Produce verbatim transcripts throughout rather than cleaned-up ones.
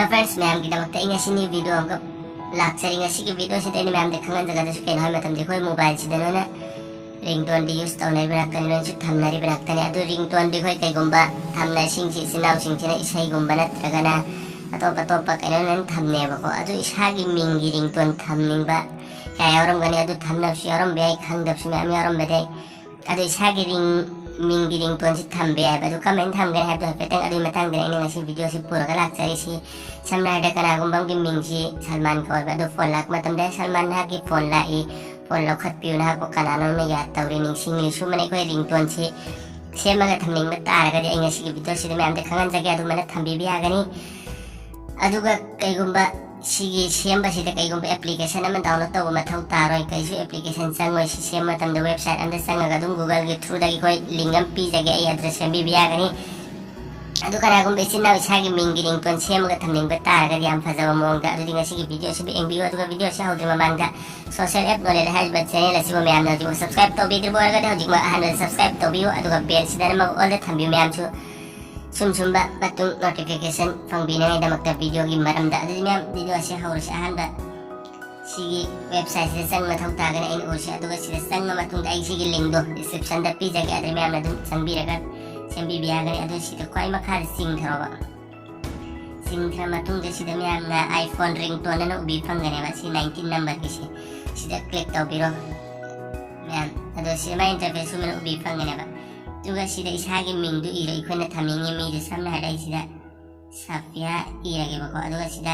Friends ꯃꯌꯥꯝꯒꯤꯗꯃꯛꯇ ꯑꯩ ꯉꯁꯤ new video ꯑꯃꯒ ꯂꯥꯛꯆꯔꯤ꯫ ꯉꯁꯤꯒꯤ video ꯁꯤꯗ ꯑꯩꯅ ꯃꯌꯥꯝꯗ ꯈꯪꯍꯟꯖꯒꯗꯕꯁꯨ ꯀꯩꯅꯣ ꯍꯥꯏꯕ ꯃꯇꯝꯗ, ꯑꯩꯈꯣꯏ mobile ꯁꯤꯗ ꯂꯣꯏꯅ ringtone ꯗꯤ use ꯇꯧꯅꯔꯤꯕ ꯉꯥꯛꯇꯅꯤ, ꯂꯣꯏꯅꯁꯨ ꯊꯝꯅꯔꯤꯕ ꯉꯥꯛꯇꯅꯤ꯫ ꯑꯗꯨ ringtone ꯗꯤ ꯑꯩꯈꯣꯏ ꯀꯩꯒꯨꯝꯕ ꯊꯝꯅ ꯏꯁꯤꯡꯁꯤ, ꯏꯆꯤꯟ ꯏꯅꯥꯎꯁꯤꯡꯁꯤꯅ ꯏꯁꯩꯒꯨꯝꯕ ꯅꯠꯇ꯭ꯔꯒꯅ ꯑꯇꯣꯞ ꯑꯇꯣꯞꯄ ꯀꯩꯅꯣ ꯂꯣꯏꯅ ꯊꯝꯅꯩꯕꯀꯣ꯫ ꯑꯗꯨ ꯏꯁꯥꯒꯤ ꯃꯤꯡꯒꯤ ringtone ꯊꯝꯅꯤꯡꯕ ꯀꯌꯥ ꯌꯥꯎꯔꯝꯒꯅꯤ꯫ ꯑꯗꯨ ꯊꯝꯅꯕꯁꯨ ꯌꯥꯎꯔꯝꯕ ꯌꯥꯏ, ꯈꯪꯗꯕꯁꯨ ꯃꯌꯥꯝ ꯌꯥꯎꯔꯝꯕꯗꯤ꯫ ꯑꯗꯨ ꯏꯁꯥꯒꯤ ring, ꯃꯤꯡꯒꯤ ringtone ꯁꯤ ꯊꯝꯕ ꯌꯥꯏꯕ꯫ ꯑꯗꯨ ꯀꯃꯥꯏꯅ ꯊꯝꯒꯅꯤ ꯍꯥꯏꯕꯗꯣ ꯍꯥꯏꯐꯦꯠꯇꯪ ꯑꯗꯨꯒꯤ ꯃꯇꯥꯡꯗꯅꯤ ꯑꯩꯅ ꯉꯁꯤ video ꯁꯤ ꯄꯨꯔꯒ ꯂꯥꯛꯆꯔꯤꯁꯤ꯫ ꯁꯝꯅ ꯍꯥꯏꯔꯕꯗ ꯀꯅꯥꯒꯨꯝꯕ ꯑꯃꯒꯤ ꯃꯤꯡꯁꯤ ꯁꯜꯃꯥꯟ ꯀꯧꯋꯦꯕ꯫ ꯑꯗꯨ phone ꯂꯥꯛꯄ ꯃꯇꯝꯗ, "ꯁꯜꯃꯥꯟ, ꯅꯍꯥꯛꯀꯤ phone ꯂꯥꯛꯏ, phone ꯂꯧꯈꯠꯄꯤꯌꯨ, ꯅꯍꯥꯛꯄꯨ ꯀꯅꯥꯅꯣꯝꯅ ꯌꯥꯗ ꯇꯧꯔꯤ, ꯅꯤꯡꯁꯤꯡꯂꯤ"꯫ ꯁꯨꯝꯕꯅ ꯑꯩꯈꯣꯏ ringtone ꯁꯤ ꯁꯦꯝꯃꯒ ꯊꯝꯅꯤꯡꯕ ꯇꯥꯔꯒꯗꯤ ꯑꯩ ꯉꯁꯤꯒꯤ video ꯁꯤꯗ ꯃꯌꯥꯝꯗ ꯈꯪꯍꯟꯖꯒꯦ, ꯑꯗꯨꯃꯥꯏꯅ ꯊꯝꯕꯤꯕ ꯌꯥꯒꯅꯤ꯫ ꯑꯗꯨꯒ ꯀꯩꯒꯨꯝꯕ ꯁꯤꯒꯤ ꯁꯦꯝꯕꯁꯤꯗ ꯀꯩꯒꯨꯝꯕ application ꯑꯃ download ꯇꯧꯕ ꯃꯊꯧ ꯇꯥꯔꯣꯏ, ꯀꯩꯁꯨ application ꯆꯪꯉꯣꯏ꯫ ꯁꯤ ꯁꯦꯝꯕ ꯃꯇꯝꯗ website ꯑꯃꯗ ꯆꯪꯉꯒ ꯑꯗꯨꯝ Google ꯒꯤ through ꯗꯒꯤ ꯑꯩꯈꯣꯏ link ꯑꯃ ꯄꯤꯖꯒꯦ, ꯑꯩ ꯑꯗꯨꯗ ꯁꯦꯝꯕꯤꯕ ꯌꯥꯒꯅꯤ꯫ ꯑꯗꯨ ꯀꯅꯥꯒꯨꯝꯕ ꯏꯆꯤꯟ ꯏꯅꯥꯎ ꯏꯁꯥꯒꯤ ꯃꯤꯡꯒꯤ ringtone ꯁꯦꯝꯃꯒ ꯊꯝꯅꯤꯡꯕ ꯇꯥꯔꯒꯗꯤ ꯌꯥꯝ ꯐꯖꯕ ꯃꯑꯣꯡꯗ꯫ ꯑꯗꯨꯗꯤ ꯉꯁꯤꯒꯤ video ꯑꯁꯤꯕꯨ ꯌꯦꯡꯕꯤꯌꯨ, ꯑꯗꯨꯒ video ꯑꯁꯤ ꯍꯧꯗ꯭ꯔꯤ ꯃꯃꯥꯡꯗ Social App Knowledge ꯍꯥꯏꯔꯤꯕ channel ꯑꯁꯤꯕꯨ ꯃꯌꯥꯝꯅ ꯍꯧꯖꯤꯛ subscribe ꯇꯧꯕꯤꯗ꯭ꯔꯤꯕ ꯑꯣꯏꯔꯒꯗꯤ ꯍꯧꯖꯤꯛꯃꯛ ꯑꯍꯥꯟꯕꯗ subscribe ꯇꯧꯕꯤꯌꯨ, ꯑꯗꯨꯒ bell ꯁꯤꯗꯅ ꯑꯃꯨꯛ all ꯗ ꯊꯝꯕꯤꯌꯨ ꯃꯌꯥꯝꯁꯨ꯫ ꯁꯨꯝ ꯁꯨꯝꯕ ꯃꯇꯨꯡ notification ꯐꯪꯕꯤꯅꯉꯥꯏꯗꯃꯛꯇ video ꯒꯤ ꯃꯔꯝꯗ꯫ ꯑꯗꯨꯗꯤ ꯃꯌꯥꯝ, video ꯑꯁꯤ ꯍꯧꯔꯁꯤ꯫ ꯑꯍꯥꯟꯕ ꯁꯤꯒꯤ website ꯁꯤꯗ ꯆꯪꯕ ꯃꯊꯧ ꯇꯥꯒꯅꯤ, ꯑꯩꯅ ꯎꯔꯤꯁꯦ꯫ ꯑꯗꯨꯒ ꯁꯤꯗ ꯆꯪꯕ ꯃꯇꯨꯡꯗ ꯑꯩ ꯁꯤꯒꯤ link ꯗꯣ description ꯗ ꯄꯤꯖꯒꯦ, ꯑꯗꯨꯗ ꯃꯌꯥꯝꯅ ꯑꯗꯨꯝ ꯆꯪꯕꯤꯔꯒ ꯁꯦꯝꯕꯤꯕ ꯌꯥꯒꯅꯤ꯫ ꯑꯗꯨ ꯁꯤꯗ ꯈ꯭ꯋꯥꯏ ꯃꯈꯥꯗ ꯆꯤꯡꯊꯔꯣꯕ꯫ ꯆꯤꯡꯊꯔ ꯃꯇꯨꯡꯗ ꯁꯤꯗ ꯃꯌꯥꯝꯅ iPhone ringtone ꯑꯅ ꯎꯕꯤ ꯐꯪꯒꯅꯦꯕ, ꯁꯤ nineteen number ꯒꯤꯁꯦ꯫ ꯁꯤꯗ click ꯇꯧꯕꯤꯔꯣ ꯃꯌꯥꯝ꯫ ꯑꯗꯣ ꯁꯤꯗ ꯃꯥꯏ interface ꯁꯨꯃꯥꯏꯅ ꯎꯕꯤ ꯐꯪꯒꯅꯦꯕ꯫ ꯑꯗꯨꯒ ꯁꯤꯗ ꯏꯁꯥꯒꯤ ꯃꯤꯡꯗꯨ ꯏꯔꯣ, ꯑꯩꯈꯣꯏꯅ ꯊꯝꯅꯤꯡꯉꯤ ꯃꯤꯗꯨ꯫ ꯁꯝꯅ ꯍꯥꯏꯔꯕꯗ ꯑꯩ ꯁꯤꯗ ꯁꯥꯐꯤꯌꯥ ꯏꯔꯒꯦꯕꯀꯣ꯫ ꯑꯗꯨꯒ ꯁꯤꯗ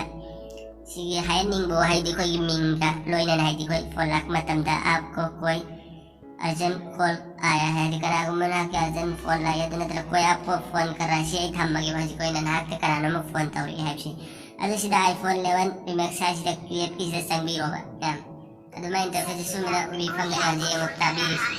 ꯁꯤꯒꯤ ꯍꯥꯏꯍꯟꯅꯤꯡꯕ ꯋꯥꯍꯩꯗꯤ ꯑꯩꯈꯣꯏꯒꯤ ꯃꯤꯡꯒ ꯂꯣꯏꯅꯅ, ꯍꯥꯏꯗꯤ ꯑꯩꯈꯣꯏ phone ꯂꯥꯛꯄ ꯃꯇꯝꯗ "ꯑꯥꯞꯀꯣ ꯀꯣꯏ ꯑꯔꯖꯦꯟ ꯀꯣꯜ ꯑꯥꯌꯥ ꯍꯥꯏ", ꯍꯥꯏꯗꯤ ꯀꯅꯥꯒꯨꯝꯕ ꯅꯍꯥꯛꯀꯤ urgent phone ꯂꯥꯛꯑꯦ, ꯑꯗꯨ ꯅꯠꯇ꯭ꯔꯒ "ꯀꯣꯏ ꯑꯥꯞꯀꯣ ꯐꯣꯟ ꯀꯔꯥ", ꯁꯤ ꯑꯩ ꯊꯝꯃꯒꯦꯕ꯫ ꯍꯧꯖꯤꯛ ꯑꯣꯏꯅ ꯅꯍꯥꯛꯇ ꯀꯅꯥꯅꯣꯝ phone ꯇꯧꯔꯛꯑꯦ ꯍꯥꯏꯕꯁꯤ꯫ ꯑꯗꯨ ꯁꯤꯗ iPhone eleven Pro Max ꯍꯥꯏꯁꯤꯗ create ꯀꯤꯁꯤꯗ ꯆꯪꯕꯤꯔꯣꯕ ꯃꯌꯥꯝ꯫ ꯑꯗꯨꯃꯥꯏꯅ ꯇꯧꯔꯒ ꯁꯨꯃꯥꯏꯅ ꯎꯕꯤ ꯐꯪꯒꯅꯤ꯫ ꯍꯧꯖꯤꯛ ꯑꯃꯨꯛ ꯇꯥꯕꯤꯔꯤꯁꯤ꯫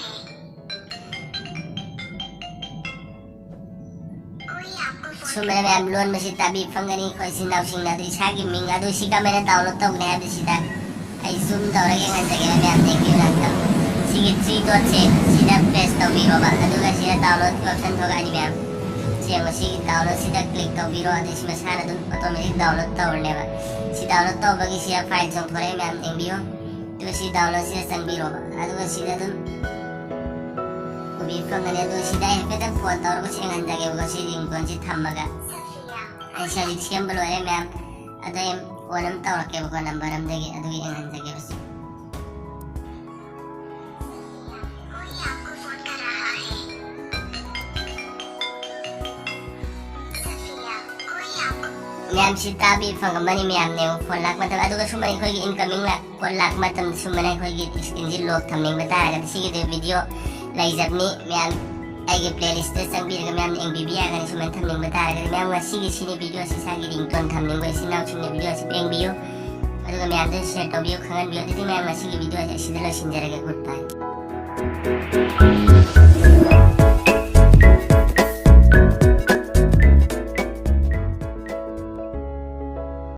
ꯁꯨꯃꯥꯏꯅ ꯃꯌꯥꯝ ꯂꯣꯟꯕꯁꯤ ꯇꯥꯕꯤ ꯐꯪꯒꯅꯤ ꯑꯩꯈꯣꯏ ꯏꯆꯤꯟ ꯏꯅꯥꯎꯁꯤꯡꯅ꯫ ꯑꯗꯨ ꯏꯁꯥꯒꯤ ꯃꯤꯡ ꯑꯗꯨ ꯁꯤ ꯀꯃꯥꯏꯅ download ꯇꯧꯒꯅꯤ ꯍꯥꯏꯕꯁꯤꯗ ꯑꯩ zoom ꯇꯧꯔꯒ ꯌꯦꯡꯍꯟꯖꯒꯦ ꯃꯌꯥꯝ, ꯌꯦꯡꯕꯤꯌꯨ ꯉꯥꯛꯇꯪ꯫ ꯁꯤꯒꯤ three dot ꯁꯦ ꯁꯤꯗ press ꯇꯧꯕꯤꯔꯣꯕ, ꯑꯗꯨꯒ ꯁꯤꯗ download ꯒꯤ option ꯊꯣꯛꯂꯛꯑꯅꯤ ꯃꯌꯥꯝ꯫ ꯁꯦ ꯃꯁꯤꯒꯤ download ꯁꯤꯗ click ꯇꯧꯕꯤꯔꯣ, ꯑꯗꯩ ꯁꯤ ꯃꯁꯥꯅ ꯑꯗꯨꯝ automatic download ꯇꯧꯔꯅꯦꯕ꯫ ꯁꯤ download ꯇꯧꯕꯒꯤ ꯁꯤꯗ file ꯆꯣꯡꯊꯣꯔꯛꯑꯦ ꯃꯌꯥꯝ, ꯌꯦꯡꯕꯤꯌꯨ꯫ ꯑꯗꯨꯒ ꯁꯤ download ꯁꯤꯗ ꯆꯪꯕꯤꯔꯣꯕ, ꯑꯗꯨꯒ ꯁꯤꯗ ꯑꯗꯨꯝ ꯎꯕꯤ ꯐꯪꯒꯅꯤ꯫ ꯑꯗꯨꯒ ꯁꯤꯗ ꯑꯩ ꯍꯥꯏꯐꯦꯠꯇꯪ phone ꯇꯧꯔꯒ ꯁꯤ ꯌꯦꯡꯍꯟꯖꯒꯦꯕꯀꯣ, ꯁꯤ ringtone ꯁꯤ ꯊꯝꯃꯒ꯫ ꯑꯩ ꯁꯤ ꯍꯧꯖꯤꯛ ꯁꯦꯝꯕ ꯂꯣꯏꯔꯦ ꯃꯌꯥꯝ, ꯑꯗꯣ ꯑꯩ phone ꯑꯃ ꯇꯧꯔꯛꯀꯦꯕꯀꯣ number ꯑꯃꯗꯒꯤ, ꯑꯗꯨꯒ ꯌꯦꯡꯍꯟꯖꯒꯦꯕ ꯁꯤ꯫ ꯃꯌꯥꯝ ꯁꯤ ꯇꯥꯕꯤ ꯐꯪꯉꯝꯃꯅꯤ ꯃꯌꯥꯝꯅꯦ, phone ꯂꯥꯛꯄ ꯃꯇꯝ, ꯑꯗꯨꯒ ꯁꯨꯝꯕ ꯑꯩꯈꯣꯏꯒꯤ incoming ꯂꯥꯛ-, call ꯂꯥꯛꯄ ꯃꯇꯝꯗ ꯁꯨꯝꯕꯅ ꯑꯩꯈꯣꯏꯒꯤ screen ꯁꯤ lock ꯊꯝꯅꯤꯡꯕ ꯇꯥꯔꯒꯗꯤ ꯁꯤꯒꯤꯗꯤ video ꯂꯩꯖꯕꯅꯤ ꯃꯌꯥꯝ, ꯑꯩꯒꯤ playlist ꯇ ꯆꯪꯕꯤꯔꯒ ꯃꯌꯥꯝꯅ ꯌꯦꯡꯕꯤꯕ ꯌꯥꯒꯅꯤ꯫ ꯁꯨꯃꯥꯏꯅ ꯊꯝꯅꯤꯡꯕ ꯇꯥꯔꯒꯗꯤ ꯃꯌꯥꯝ ꯉꯁꯤꯒꯤ ꯁꯤꯅꯤ video ꯁꯤ ꯏꯁꯥꯒꯤ ringtone ꯊꯝꯅꯤꯡꯕ ꯏꯆꯤꯟ ꯏꯅꯥꯎꯁꯤꯡꯅ video ꯁꯤ ꯌꯦꯡꯕꯤꯌꯨ, ꯑꯗꯨꯒ ꯃꯌꯥꯝꯗꯁꯨ share ꯇꯧꯕꯤꯌꯨ, ꯈꯪꯍꯟꯕꯤꯌꯨ꯫ ꯑꯗꯨꯗꯤ ꯃꯌꯥꯝ ꯉꯁꯤꯒꯤ video ꯁꯤ ꯑꯁꯤꯗ ꯂꯣꯏꯁꯤꯟꯖꯔꯒꯦ꯫ Goodbye꯫